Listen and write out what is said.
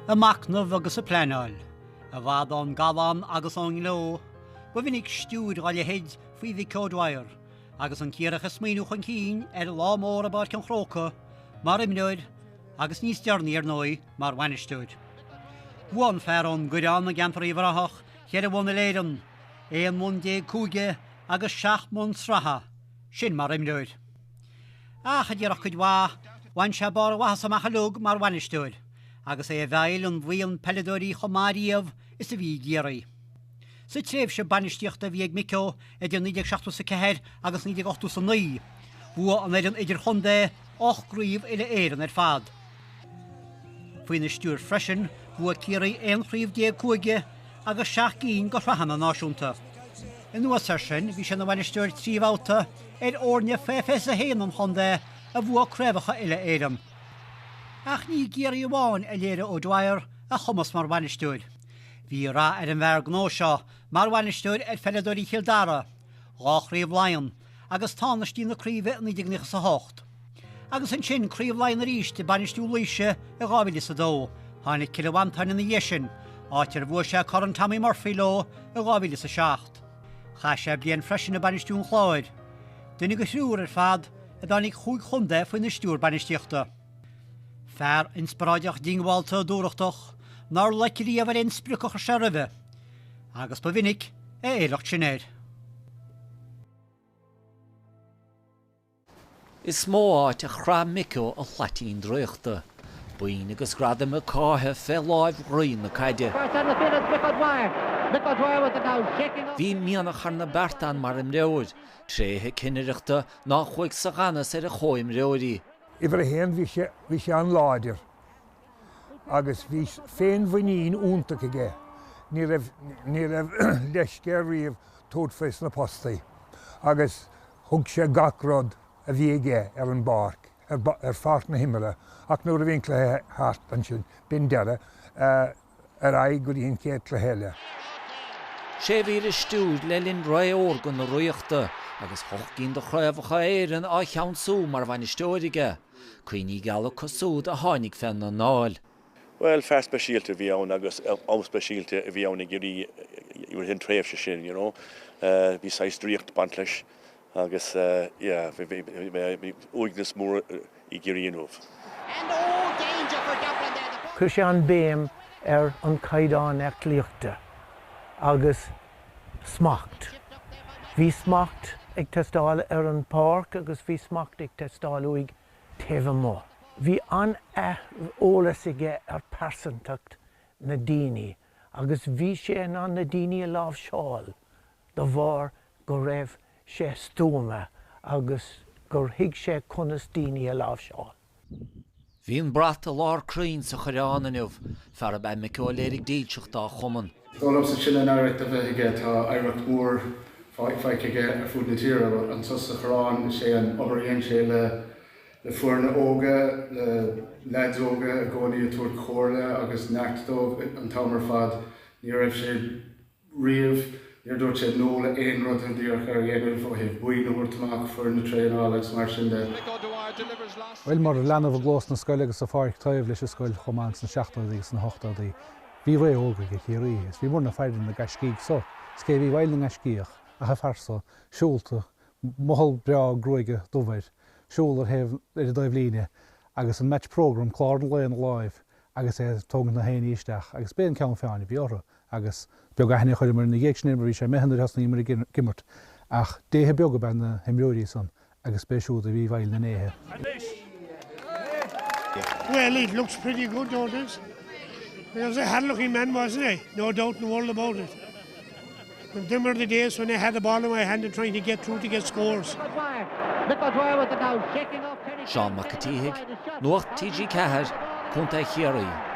Ag machnamh agus ag pleanáil, i bhfad ón gcallán agus ón ngleo, ba mhinic stiúir dá leithéid faoi Mhick O'Dwyer agus an Ciarraíoch ag smaoineamh chun cinn ar lá mór i bPáirc an Chrócaigh mar imreoir agus níos deireanaí ar ndóigh mar bhainisteoir. Bhuaigh an fear ón gCoireán i gceantar Uíbh Ráthach cheithre bhonn Uile-Éireann, 11 mbonn cúige agus 7 mbonn sraithe, sin mar imreoir. Ach, a déarfadh cuid mhaith, bhain sé barr a mhaitheasa amach uilig mar bhainisteoir, agus é i bhfeighil an bhuíon peileadóirí chomh maith riamh is a bhí i gCiarraí. Sa tréimhse bainistíochta a bhí ag Micko idir 1974 agus 1989, bhuaigh an fhoireann idirchontae 8 gcraobh uile-Éireann ar fad. Faoina stiúir freisin, bhuaigh Ciarraí 11 chraobh cúige agus 7 gcinn de shraitheanna náisiúnta. Anuas air sin, bhí sé ina bhainisteoir 3 bhabhta ar fhoirne faoi 21 an chontae a bhuaigh craobhacha uile-Éireann. Ach ní i gCiarraí amháin a léirigh O'Dwyer a chumas mar bhainisteoir. Bhí rath ar an bhfear gnó seo mar bhainisteoir ar pheileadóirí Chill Dara, dhá chraobh Laighean, agus tánaistí na craoibhe i 1998. Agus ansin Craobh Laighean arís ag bainistiú Laoise i 2002. Tháinig Cill Mhantáin ina dhiaidh sin, áit ar bhuaigh sé Corn Tommy Murphy leo i 2007. Chaith sé bliain freisin ag bainistiú an Chláir. Duine de thriúr ar fad a dtáinig chúig chontae faoina stiúir bainistíochta. Fear inspioráideach diongbháilte dúthrachtach nár loic riamh ar aon sprioc a chuir sé roimhe, agus ba mhinic a éileacht sin air. Is mó áit a chraith Micko a shlaitín draíochta. Boinn agus gradaim ag cáitheadh fé láimh dhraoi na caide. Bhí mianach thar na bearta ann mar imreoir, tréithe cinnireachta ná chuaigh sa ghanfhios ar a chomhimreoirí. Uimhir a haon, bhí sé, bhí sé an-láidir agus bhí féinmhuinín iontach aige. Ní raibh, ní raibh leisce air riamh tabhairt faoi sna postaí agus Thug sé gach rud a bhí aige ar an bpáirc, ar pháirc na himeartha, ach nuair a bhí an cluiche thart ansin, b'in deireadh, ar aghaidh go dtí an chéad chluiche eile. Sé a bhí ar a stiúir le linn ré órga na Ríochta, agus hocht gcinn de chraobhacha Éireann á cheansú mar bhainisteoir aige. Cuimhní geala acu súd a tháinig féna anáil. Bhuel, fear speisialta a bhí ann agus am speisialta a bhí ann i gCiarraí i rith an tréimhse sin, you know. Bhí saghas draíocht ag baint leis agus yeah, bhí uaigneas mór i gCiarraí inniu. Chuir sé an béim ar an caighdeán aclaíochta agus smacht. Bhí smacht ag teastáil ar an páirc agus bhí smacht ag teastáil uaidh taobh amuigh. Bhí an-eolas aige ar pearsantacht na daoine agus bhí sé in ann na daoine a láimhseáil de bharr go raibh sé stuama agus gur thuig sé conas daoine a láimhseáil. Bhí an brat i lár crainn sa Choireán inniu. Fear ab ea Micko a léirigh dílseacht dá chumann. Is dóigh liomsa sin an oidhreacht a bheith aige, tá oidhreacht mhór faighte aige ar fud na tíre but anseo sa Choireán is é an obair a dhein sé le le foirne óga, le leaids óga i gcónaí ag tabhairt comhairle agus neart dóibh an t-am ar fad. Ní raibh sé riamh, níor dúirt sé no le aon rud a d'iarradh air a dhéanamh ó thaobh boinn a thabhairt amach, foireann a traenáil agus mar sin de. Bhuel, mar leanbh i gclós na scoile agus sa pháirc taobh leis an scoil chomh maith sna seachtóidí agus sna hochtóidí, bhí ré órga ag Ciarraí is bhí muidne ag faire na gaiscígh so. Is cé a bhí i bhfeighil na ngaiscíoch ach an fear so, siúlta, mothall breá gruaige dubh air, siúl ar thaobh ar an dtaobhlíne agus an match programme, clár an lae ina láimh agus é ag tógaint na héinní isteach agus b'é an ceann feadhain a bhí orthu agus beag aithne a chuireamar ina dhiaidh sin air mar bhí sé imithe nuair a thosnaíomar ag imirt ach déithe beaga ab ea na himreoirí san agus b'é siúd a bhí i bhfeighil na ndéithe. Well, it looks pretty good, don't it? He was a hard-looking man, wasn't he? No doubt in the world about it. And them were the days when I had the ball in my hand and trying to get through to get scores. Seán Mac an tSíthigh, Nuacht TG4, Contae Chiarraí.